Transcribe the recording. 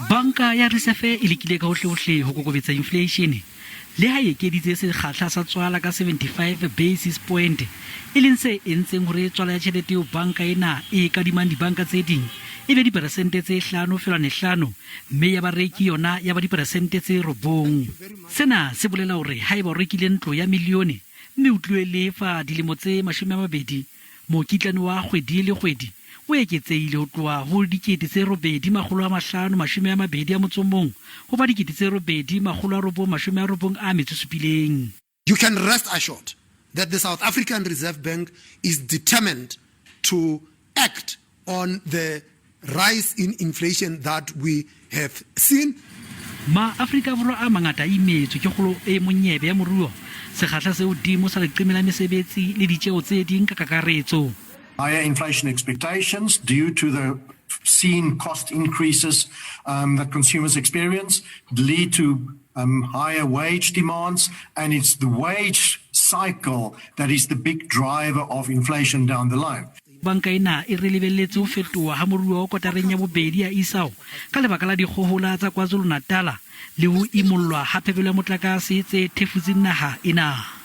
Banka ya Risefe e lekile ka hohlehohle ho kokobetsa infleishene le ha e ekeditse sekgahla sa tswala ka 75 basis point, e leng se entseng hore tswala ya tjhelete eo banka ena e e kadimang dibanka tse ding e be diperesente tse 5.5 mme ya bareki yona ya ba diperesente tse 9. Sena se bolela hore haeba o rekile ntlo ya milione mme o tlilo e lefa dilemo tse 20, Mokitlane wa kgwedi le kgwedi o eketsehile ho tloha ho 8 521 ho ba 8 997. You can rest assured that the South African Reserve Bank is determined to act on the rise in inflation that we have seen. Maafrika Borwa a mangata a imetswe ke kgolo e monyebe ya moruo, sekgahla se hodimo sa leqeme la mesebetsi le ditjeo tse ding ka kakaretso. Higher inflation expectations due to the seen cost increases that consumers experience lead to higher wage demands, and it's the wage cycle that is the big driver of inflation down the line. Banka ena e re lebelletse ho fetoha ha moruo kotareng ya bobedi ya isao ka lebaka la dikgohola tsa KwaZulu-Natal le ho imollwa ha phepelo ya motlakase tse thefutseng naha ena.